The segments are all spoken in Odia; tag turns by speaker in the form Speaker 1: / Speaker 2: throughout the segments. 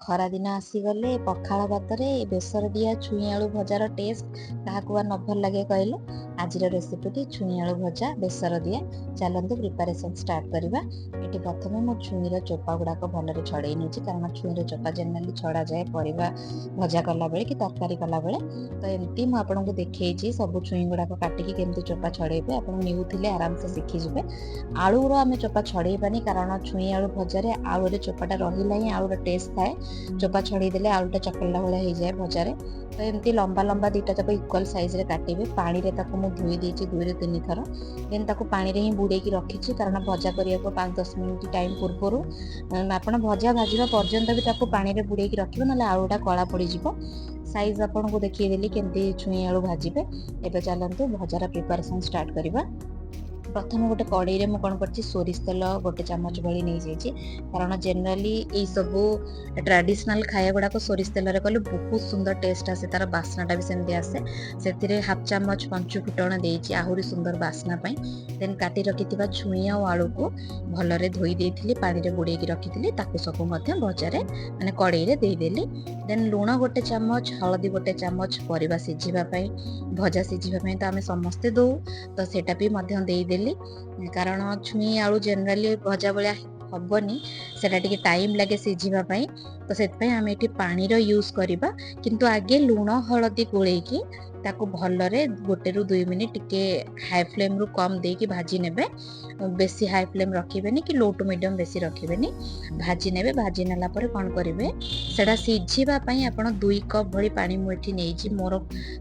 Speaker 1: ଖରାଦିନ ଆସିଗଲେ ପଖାଳ ଭାତରେ ବେସର ଦିଆ ଛୁଇଁ ଆଳୁ ଭଜାର ଟେଷ୍ଟ କାହାକୁ ବା ନ ଭଲ ଲାଗେ କହିଲେ? ଆଜିର ରେସିପିଟି ଛୁଇଁ ଆଳୁ ଭଜା ବେସର ଦିଆ। ଚାଲନ୍ତୁ, ପ୍ରିପାରେସନ୍ ଷ୍ଟାର୍ଟ କରିବା। ଏଠି ପ୍ରଥମେ ମୁଁ ଛୁଇଁର ଚୋପା ଗୁଡ଼ାକ ଭଲରେ ଛଡ଼େଇ ନେଇଛି, କାରଣ ଛୁଇଁର ଚୋପା ଜେନେରାଲି ଛଡ଼ାଯାଏ ପରିବା ଭଜା କଲାବେଳେ କି ତରକାରୀ କଲାବେଳେ। ତ ଏମିତି ମୁଁ ଆପଣଙ୍କୁ ଦେଖେଇଛି ସବୁ ଛୁଇଁ ଗୁଡ଼ାକ କାଟିକି କେମିତି ଚୋପା ଛଡ଼େଇବେ। ଆପଣ ନ୍ୟୁ ଥିଲେ ଆରାମସେ ଶିଖିଯିବେ। ଆଳୁର ଆମେ ଚୋପା ଛଡ଼େଇବାନି, କାରଣ ଛୁଇଁ ଆଳୁ ଭଜାରେ ଆଳୁରେ ଚୋପାଟା ରହିଲା ହିଁ ଆଳୁର ଟେଷ୍ଟ ଥାଏ। ଚୋପା ଛଡ଼େଇ ଦେଲେ ଆଳୁଟା ଚକଲା ଭଳିଆ ହେଇଯାଏ ଭଜାରେ। ତ ଏମିତି ଲମ୍ବା ଲମ୍ବା ଦୁଇଟା ଯାକ ଇକ୍ୱାଲ୍ ସାଇଜ୍ରେ କାଟିବେ। ପାଣିରେ ତାକୁ ମୁଁ ଧୋଇ ଦେଇଛି ଦୁଇରୁ ତିନି ଥର। ଦେନ୍ ତାକୁ ପାଣିରେ ହିଁ ବୁଡ଼େଇକି ରଖିଛି, କାରଣ ଭଜା କରିବାକୁ 5-10 ମିନିଟ୍ ଟାଇମ୍ ପୂର୍ବରୁ, ଆପଣ ଭଜା ଭାଜିବା ପର୍ଯ୍ୟନ୍ତ ବି ତାକୁ ପାଣିରେ ବୁଡ଼େଇକି ରଖିବେ, ନହେଲେ ଆଳୁଟା କଳା ପଡ଼ିଯିବ। ସାଇଜ୍ ଆପଣଙ୍କୁ ଦେଖେଇଦେଲି କେମିତି ଛୁଇଁ ଆଳୁ ଭାଜିବେ। ଏବେ ଚାଲନ୍ତୁ, ଭଜାର ପ୍ରିପାରେସନ୍ ଷ୍ଟାର୍ଟ କରିବା। ପ୍ରଥମେ ଗୋଟେ କଡ଼େଇରେ ମୁଁ କ'ଣ କରିଛି, ସୋରିଷ ତେଲ ଗୋଟେ ଚାମଚ ଭଳି ନେଇଯାଇଛି, କାରଣ ଜେନେରାଲି ଏଇସବୁ ଟ୍ରାଡିସନାଲ ଖାଇବା ଗୁଡ଼ାକ ସୋରିଷ ତେଲରେ କଲେ ବହୁତ ସୁନ୍ଦର ଟେଷ୍ଟ ଆସେ, ତାର ବାସ୍ନାଟା ବି ସେମିତି ଆସେ। ସେଥିରେ ହାଫ୍ ଚାମଚ ପଞ୍ଚୁ ଫୁଟଣ ଦେଇଛି ଆହୁରି ସୁନ୍ଦର ବାସ୍ନା ପାଇଁ। ଦେନ୍ କାଟି ରଖିଥିବା ଛୁଇଁ ଆଉ ଆଳୁକୁ ଭଲରେ ଧୋଇ ଦେଇଥିଲି, ପାଣିରେ ବୁଡ଼େଇକି ରଖିଥିଲି, ତାକୁ ସବୁ ମଧ୍ୟ ଭଜାରେ ମାନେ କଡ଼େଇରେ ଦେଇଦେଲି। ଦେନ୍ ଲୁଣ ଗୋଟେ ଚାମଚ, ହଳଦୀ ଗୋଟେ ଚାମଚ। ପରିବା ସିଝିବା ପାଇଁ, ଭଜା ସିଝିବା ପାଇଁ ତ ଆମେ ସମସ୍ତେ ଦଉ, ତ ସେଇଟା ବି ମଧ୍ୟ ଦେଇଦେଲି, କାରଣ ଛୁଇଁ ଆଳୁ ଜେନେରାଲି ଭଜା ଭଳିଆ ହବନି, ସେଟା ଟିକେ ଟାଇମ୍ ଲାଗେ ସିଝିବା ପାଇଁ। ତ ସେଥିପାଇଁ ଆମେ ଏଠି ପାଣିର ୟୁଜ୍ କରିବା, କିନ୍ତୁ ଆଗେ ଲୁଣ ହଳଦୀ ଗୋଳେଇକି ତାକୁ ଭଲରେ 1ରୁ 2 ମିନିଟ୍ ଟିକେ ହାଇ ଫ୍ଲେମ୍ରୁ କମ୍ ଦେଇକି ଭାଜି ନେବେ। ବେଶୀ ହାଇ ଫ୍ଲେମ୍ ରଖିବେନି କି ଲୋ ଟୁ ମିଡ଼ିୟମ୍ ବେଶୀ ରଖିବେନି। ଭାଜି ନେବେ। ଭାଜି ନେଲା ପରେ କ'ଣ କରିବେ, ସେଟା ସିଝିବା ପାଇଁ ଆପଣ 2 କପ୍ ଭଳି ପାଣି ମୁଁ ଏଠି ନେଇଛି। ମୋର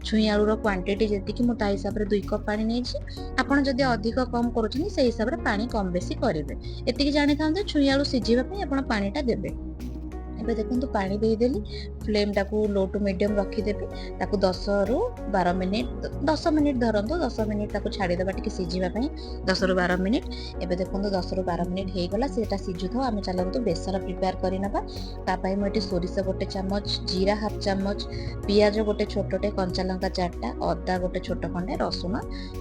Speaker 1: ଛୁଇଁ ଆଳୁର କ୍ୱାଣ୍ଟିଟି ଯେତିକି, ମୁଁ ତା ହିସାବରେ 2 କପ୍ ପାଣି ନେଇଛି। ଆପଣ ଯଦି ଅଧିକ କମ୍ କରୁଛନ୍ତି, ସେଇ ହିସାବରେ ପାଣି କମ୍ ବେଶୀ କରିବେ। ଏତିକି ଜାଣିଥାନ୍ତୁ, ଛୁଇଁ ଆଳୁ ସିଝିବା ପାଇଁ ଆପଣ ପାଣିଟା ଦେବେ। ଏବେ ଦେଖନ୍ତୁ, ପାଣି ଦେଇଦେଲି। ଫ୍ଲେମ୍ଟାକୁ ଲୋ ଟୁ ମିଡ଼ିୟମ୍ ରଖିଦେବି। ତାକୁ 10ରୁ 12 ମିନିଟ୍, 10 ମିନିଟ୍ ଧରନ୍ତୁ, 10 ମିନିଟ୍ ତାକୁ ଛାଡ଼ିଦେବା ଟିକେ ସିଝିବା ପାଇଁ, 10ରୁ 12 ମିନିଟ୍। ଏବେ ଦେଖନ୍ତୁ, 10ରୁ 12 ମିନିଟ୍ ହେଇଗଲା। ସେଟା ସିଝୁଥାଉ, ଆମେ ଚାଲନ୍ତୁ ବେସର ପ୍ରିପେୟାର କରିନେବା। ତା ପାଇଁ ମୁଁ ଏଠି ସୋରିଷ ଗୋଟେ ଚାମଚ, ଜିରା ହାଫ୍ ଚାମଚ, ପିଆଜ ଗୋଟେ ଛୋଟଟେ, କଞ୍ଚା ଲଙ୍କା ଚାରିଟା, ଅଦା ଗୋଟେ ଛୋଟ ଖଣ୍ଡେ, ରସୁଣ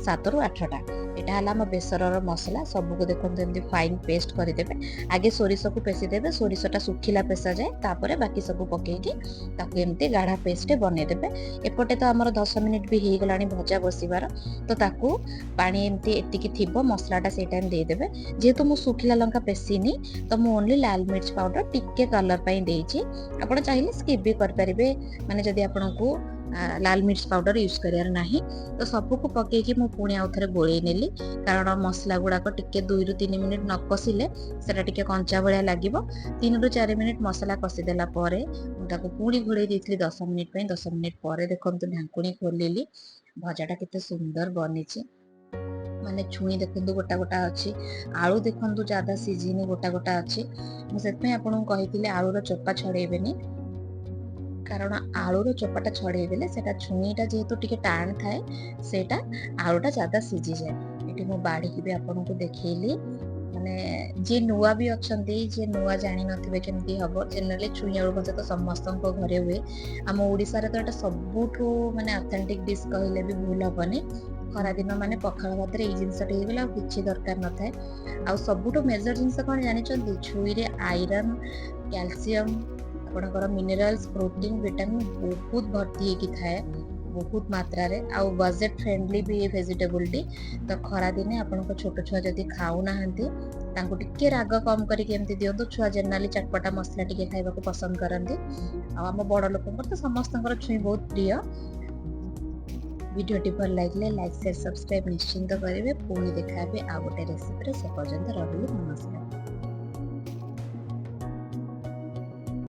Speaker 1: 7ରୁ 8ଟା। ଏଇଟା ହେଲା ଆମ ବେସରର ମସଲା। ସବୁକୁ ଦେଖନ୍ତୁ, ଏମିତି ଫାଇନ୍ ପେଷ୍ଟ କରିଦେବେ। ଆଗେ ସୋରିଷକୁ ପେଶି ଦେବେ, ସୋରିଷଟା ଶୁଖିଲା ପେଶା ଯାଏ। ତାପରେ ବାକି ସବୁ ପକେଇକି ତାକୁ ଏମିତି ଗାଢ଼ା ପେଷ୍ଟ ବନେଇଦେବେ। ଏପଟେ ତ ଆମର 10 ମିନିଟ୍ ବି ହେଇଗଲାଣି ଭଜା ବସିବାର। ତ ତାକୁ ପାଣି ଏମିତି ଏତିକି ଥିବ, ମସଲାଟା ସେଇ ଟାଇମ୍ ଦେଇଦେବେ। ଯେହେତୁ ମୁଁ ଶୁଖିଲା ଲଙ୍କା ପେଶିନି, ତ ମୁଁ ଓନ୍ଲି ଲାଲ ମିର୍ଚ ପାଉଡର ଟିକେ କଲର୍ ପାଇଁ ଦେଇଛି। ଆପଣ ଚାହିଁଲେ ସ୍କିପ୍ ବି କରିପାରିବେ, ମାନେ ଯଦି ଆପଣଙ୍କୁ ଲାଲ ମିର୍ଚ ପାଉଡର ୟୁଜ୍ କରିବାର ନାହିଁ। ତ ସବୁକୁ ପକେଇକି ମୁଁ ପୁଣି ଆଉ ଥରେ ଗୋଳେଇ ନେଲି, କାରଣ ମସଲା ଗୁଡ଼ାକ ଟିକେ 2ରୁ 3 ମିନିଟ୍ ନ କଷିଲେ ସେଟା ଟିକେ କଞ୍ଚା ଭଳିଆ ଲାଗିବ। 3ରୁ 4 ମିନିଟ୍ ମସଲା କଷିଦେଲା ପରେ ମୁଁ ତାକୁ ପୁଣି ଘୋଡ଼େଇ ଦେଇଥିଲି 10 ମିନିଟ୍ ପାଇଁ। 10 ମିନିଟ୍ ପରେ ଦେଖନ୍ତୁ, ଢାଙ୍କୁଣୀ ଖୋଲିଲି, ଭଜାଟା କେତେ ସୁନ୍ଦର ବନିଛି। ମାନେ ଛୁଇଁ ଦେଖନ୍ତୁ, ଗୋଟା ଗୋଟା ଅଛି। ଆଳୁ ଦେଖନ୍ତୁ, ଜାଦା ସିଝିନି, ଗୋଟା ଗୋଟା ଅଛି। ମୁଁ ସେଥିପାଇଁ ଆପଣଙ୍କୁ କହିଥିଲି ଆଳୁର ଚୋପା ଛଡ଼େଇବେନି, କାରଣ ଆଳୁର ଚୋପାଟା ଛଡ଼େଇ ଦେଲେ ସେଟା ଛୁଇଁଟା ଯେହେତୁ ଟିକେ ଟାଣ ଥାଏ, ସେଇଟା ଆଳୁଟା ଜାଦା ସିଝିଯାଏ। ଏଠି ମୁଁ ବାଢ଼ିକି ବି ଆପଣଙ୍କୁ ଦେଖେଇଲି। ମାନେ ଯିଏ ନୂଆ ବି ଅଛନ୍ତି, ଯିଏ ନୂଆ ଜାଣିନଥିବେ କେମିତି ହବ, ଜେନେରାଲି ଛୁଇଁ ଆଳୁ ଭଜା ତ ସମସ୍ତଙ୍କ ଘରେ ହୁଏ। ଆମ ଓଡ଼ିଶାରେ ତ ଏଇଟା ସବୁଠୁ ମାନେ ଅଥେଣ୍ଟିକ୍ ଡିସ୍ କହିଲେ ବି ଭୁଲ ହବନି। ଖରାଦିନ ମାନେ ପଖାଳ ଭାତରେ ଏଇ ଜିନିଷଟା ହେଇଗଲେ ଆଉ କିଛି ଦରକାର ନଥାଏ। ଆଉ ସବୁଠୁ ମେଜର ଜିନିଷ କ'ଣ ଜାଣିଛନ୍ତି? ଛୁଇଁରେ ଆଇରନ୍, କ୍ୟାଲସିୟମ, ଆପଣଙ୍କର ମିନେରାଲ୍ସ, ପ୍ରୋଟିନ୍, ଭିଟାମିନ୍ ବହୁତ ଭର୍ତ୍ତି ହେଇକି ଥାଏ, ବହୁତ ମାତ୍ରାରେ। ଆଉ ବଜେଟ୍ ଫ୍ରେଣ୍ଡଲି ବି ଏ ଭେଜିଟେବୁଲଟି। ତ ଖରାଦିନେ ଆପଣଙ୍କ ଛୋଟ ଛୁଆ ଯଦି ଖାଉନାହାନ୍ତି, ତାଙ୍କୁ ଟିକେ ରାଗ କମ୍ କରିକି ଏମିତି ଦିଅନ୍ତୁ। ଛୁଆ ଜେନେରାଲି ଚଟପଟା ମସଲା ଟିକେ ଖାଇବାକୁ ପସନ୍ଦ କରନ୍ତି। ଆଉ ଆମ ବଡ଼ ଲୋକଙ୍କର ତ ସମସ୍ତଙ୍କର ଛୁଇଁ ବହୁତ ପ୍ରିୟ। ଭିଡ଼ିଓଟି ଭଲ ଲାଗିଲେ ଲାଇକ୍, ସେୟାର, ସବସ୍କ୍ରାଇବ୍ ନିଶ୍ଚିନ୍ତ କରିବେ। ପୁଣି ଦେଖା ହେବେ ଆଉ ଗୋଟେ ରେସିପିରେ। ସେ ପର୍ଯ୍ୟନ୍ତ ରହିଲି, ନମସ୍କାର।